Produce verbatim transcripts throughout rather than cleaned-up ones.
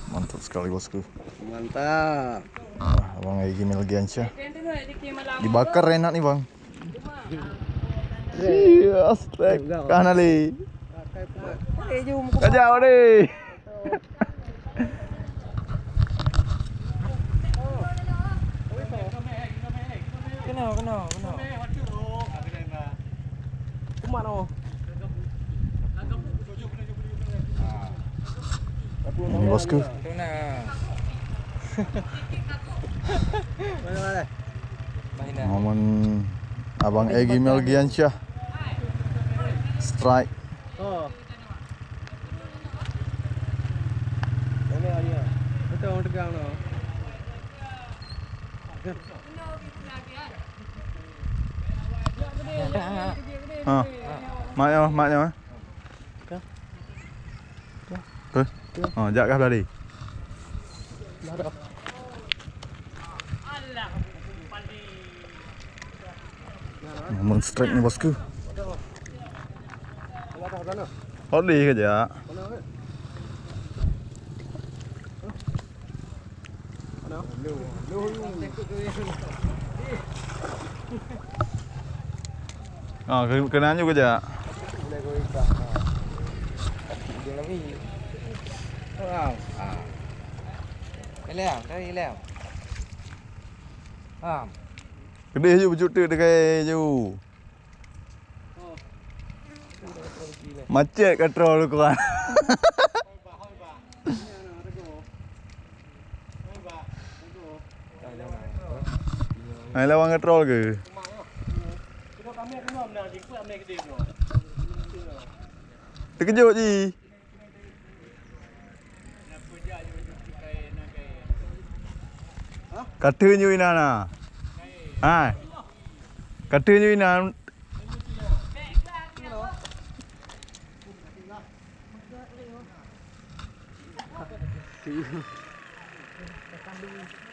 Mantap sekali, bosku. Mantap. Ah, Abang Egy Melgiansyah. Dibakar enak ni, Bang. Iya, strike. Kah nali. Kajak, Odi. Kena, kena, kena. Kumat oh. Ini bosku. Momen Abang Egy Melgiansyah. Strike. Oh. Betul, orang tegang tu. Ha. Mak nyoe, mak nyoe. Tuh. Oh, jak kah tadi? Namun strike ni, bosku. Odi kajak. Ah, ke-, keunan ju kajak. Ilèe, tadi ilèe. Keudeh ju beucut teuk deungon ju. Macet ka troll kuat. Hai, lawan ka troll ke? Teukeujot jih. Kata nyoe inan na. Hai. Kata nyoe inan.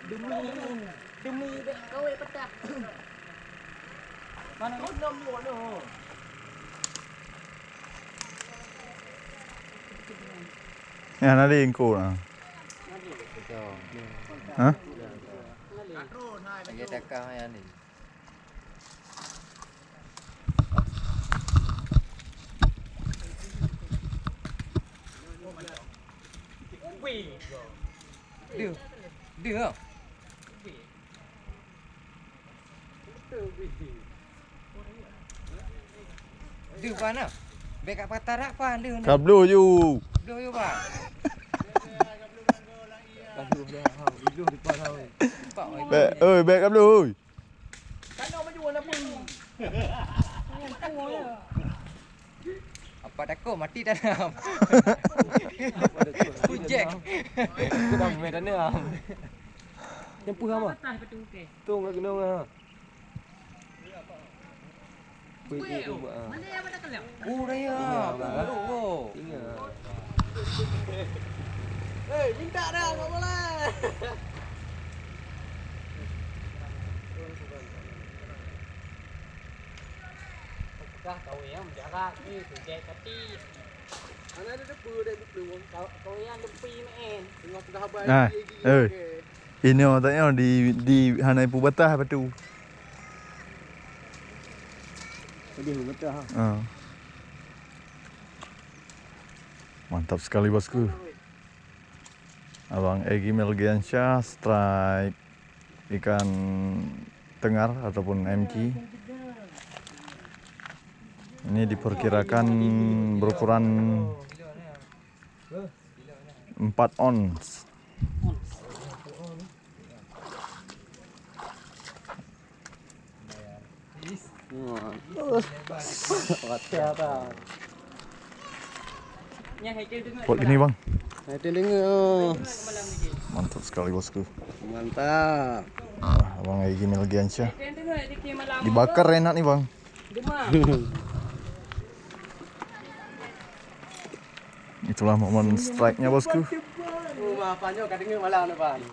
Demi, demi bèk kawé peutah. Mana? Ya, nadi engko na. Ha? Lagi takah ya ni. Deuh. Deuh. Deuh, Bang, nah. Bèk kat patah dak, Bang, deuh, nah. Ka bloh ju. Bloh ju, Bang. Ka bloh dah, ha, bloh depan, ha. Bèk, oi, bèk ka bloh, oi. Apa takut mati tanam. Kujek. Aku dah main tanam. Nyempuh apa? Tong lagi nong ah. Kui itu, ah. Oh, raya. Iya, Bang. Oh, oh. Iya. Eh, minta dah, tak boleh. Peugah kawé nyang meujarak ni, tugét kati. Hana ada depa dek bukeueng. Kawé nyang depi meu'en. Teungoh peugah haba. Nah, eh. Inoe tanyoe di, di hana peubatah batu. Pedih peubatah. Ha. Mantap sekali, bosku. Abang Egy Melgiansyah strike ikan tengar ataupun M G. Ini diperkirakan berukuran empat ons. Buat gini, Bang. Mantap sekali, bosku. Mantap. Ah, Abang Egy Melgiansyah. Dibakar enak ni, Bang. Itulah momen strike-nya, bosku. Oh, Bang, apa nyoe ka deungoe malam ni, Bang?